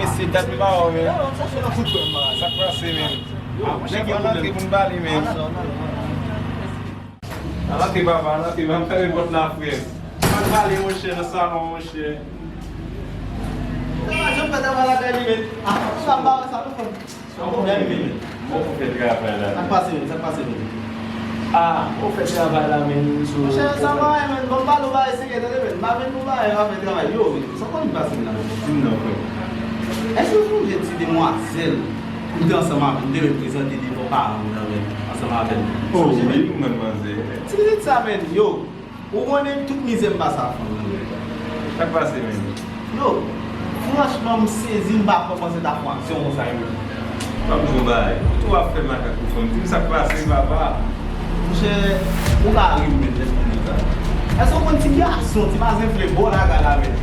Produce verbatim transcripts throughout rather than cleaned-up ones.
Mesye, dat m pa wè w, men. Sa k pase, men? Nèg yo antre pou n pale, men. Antre, papa, antre, m ap fèmen pòt la, frè. Ann pale, monchè, nan salon, monchè. Sa pa janm fè travay lakay li, men. Ah, sa m pa wè sa, non, frè m. Sa pwoblèm, men. Bon, pou fè travay la. Sa k pase, men? Sa k pase, men? Ah, ou fè travay la, men, sou... Monchè, sa m pa wè, men. Bon, m pale w bagay serye, tande, men. M pa vin pou bagay, m pa fè travay. Yo, men, sa konn pase la, men? Di m non, frè. Èske w sonje ti demwazèl ou te ansanm avè l, m te menm prezante devan paran w nan, men, ansanm avè l? Oh, wi, ou menm manzè. Ti pitit sa, men, yo. Ou konnen tout mizè m pase a fanm nan, men. Sa k pase, men? Yo, franchman, m sezi, m pa konprann se ta fè aksyon konsa, yo. Pa m di w bagay. Ou tou ap fè makak pou fanm. Di m sa k pase, papa. Monchè, ou ka ri m, men, lè m di sa. Èske w konn ti gason, ti mazenfle bò lakay la, men?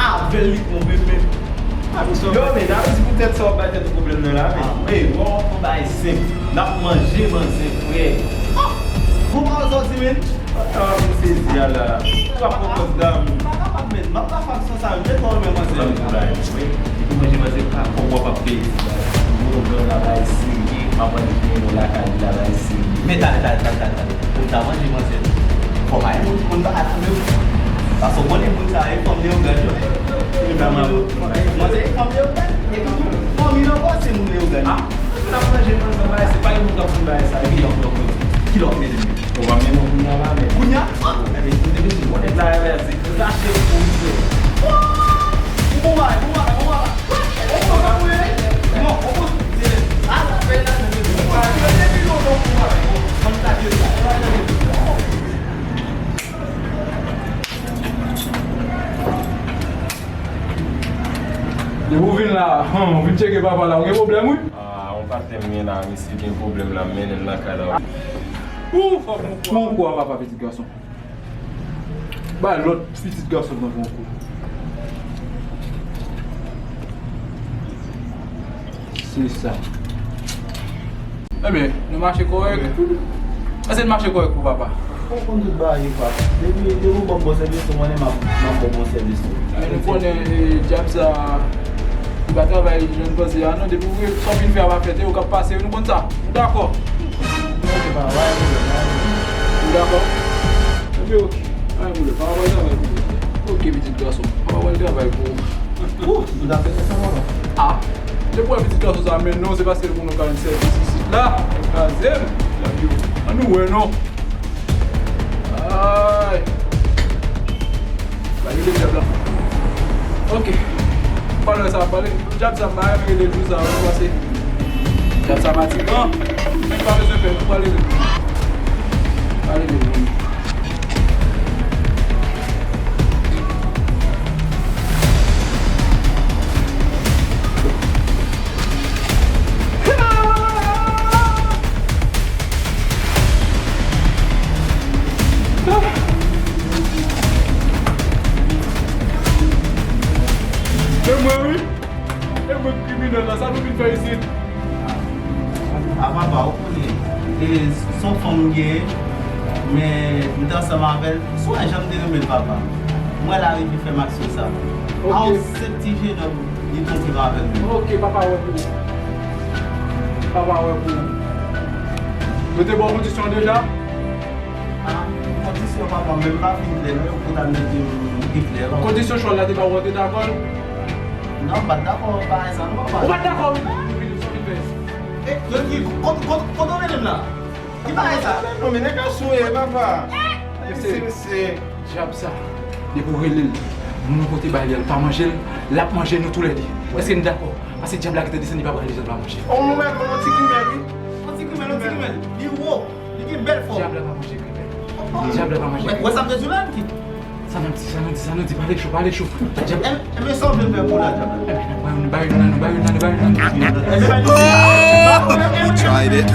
Avè l li twonpe m, men. Yo, men, n ap di poutèt sa w ap bay tèt ou pwoblèm nan la, men. Men, bon, yon bagay senp. N ap manje manzè, frè. Oh! Bon, pa w sòti, men. Sa w ap sezi a la? Ou ap pran pòz damou. M pa kapab, men. M ap pa fè aksyon sa yo. Mete w nan men manzè. Ban m di w bagay, wi. Depi manje manzè, pa kòb w ap ap peye. Bon, bon, la bagay serye. M ap mande pou yon lakay li, la bagay serye. Men talè, talè, talè, talè, talè. Pou m ta manje manzè, fò m al moun, moun pa al menm. Paske w konnen moun sa yo, fanm yo gad yo. Manzè, fanm yo gad. Epi tou, fanmi nan kò se moun yo gad. Ah, n ap manje manzè, bagay, se pa yon moun k ap fè bagay sa, epi y ap fè. Kilè w ap mete m? Ou pa menm kounye a la, men. Kounye a? Ah, enben, koute mesye, bon nèg la, enben, se krache pou misye. Ou bon bagay, bon bagay, bon bagay. Ou bon bagay, wi. Non, ou bon, se, a, sa fè la, men, bon bagay. Depi lontan, bon bagay. Bon, bon bagay. Depi w vin la, hmm, w vin tcheke papa la, w gen pwoblèm, wi. Ah, yon patnè m gen la, misye gen pwoblèm la, m mennen l nan kay la. Ou fòk nou pran kou a papa, pitit gason. Bay lòt pitit gason nan pran kou. Se sa. Ebyen, nou mache kòrèk. Èske n mache kòrèk pou papa? Ou konn tout bagay, papa. Depi, depi ou ban m bon sèvis, ou konnen m ap, m ap ba w bon sèvis tou. Men nou konnen, eh, dyab sa, li pa travay jan n panse a, non. Depi ou, sa w vin fè a pa fèt, e ou k ap pase, nou konn sa. Nou dakò. Ok, papa, pa gen pwoblèm, pa gen pwoblèm. Nou dakò? Ebyen, ok. Pa gen pwoblèm. Papa pral travay pou ou. Ok, pitit gason. Papa pral travay pou ou. Ou, nou ta fè sa, papa. Ah, depi w wè pitit gason sa, men non, se paske l konn nou ka jwenn sèvis isit la. Li kraze m. Ann nou wè, non. Ay. Ba rele dyab la. Ok. Pale sa, pale. Dyab sa, m pa renmen rele l pou sa, ou pase. Dyab sa, matigan. Men pa bezwen pè, nou pale rele. Pale rele. Se mwen, wi. E mwen k kriminèl la, sa nou vin fè isit? A papa, ou konnen, e, se yon fanm m genyen, men m te ansanm avè l, sou wè jan m te renmen l, papa. M wè lari ki fè m aksyon sa. Ok. A yon senp ti jenòm, li twonpe m avè l menm. Ok, papa wè pou ou. Papa wè pou ou. Yo te ba w kondisyon deja? Ah, kondisyon papa, men m pa fin klè, non, yo konn al mete m pi klè, non. Kondisyon chwal la te ba w, ou te dakò l? Non, m pa t dakò bagay sa, non, papa. Ou pa t dakò? Ou vin, ou vin fè. E, yo ki, kot, kot, kot ou mennen m la? Ki bagay sa? Non, men nèg la sou e, papa. Mesye, mesye. Dyab sa, depi w rele l, moun ou pote bay li a, l pa manje l, l ap manje nou toulède. Èske n dakò? Paske dyab la gentan desann, li pa pral desann pa manje. On mwen, on ti grimèl, wi. On ti grimèl, on ti grimèl. Li wo, li gen bèl fòm. Dyab la pa manje grimèl. Dyab la pa manje grimèl. Wè sa m te di w la, ki? Sa nou di, sa nou di, sa nou di, pale cho, pale cho. Dyab. Enben, sa w vle m fè pou w la, dyab la? Enben, n ap ba youn nan, nou ba youn nan, nou ba youn nan, nou ba youn nan. Enben, ba youn nan. We tried it.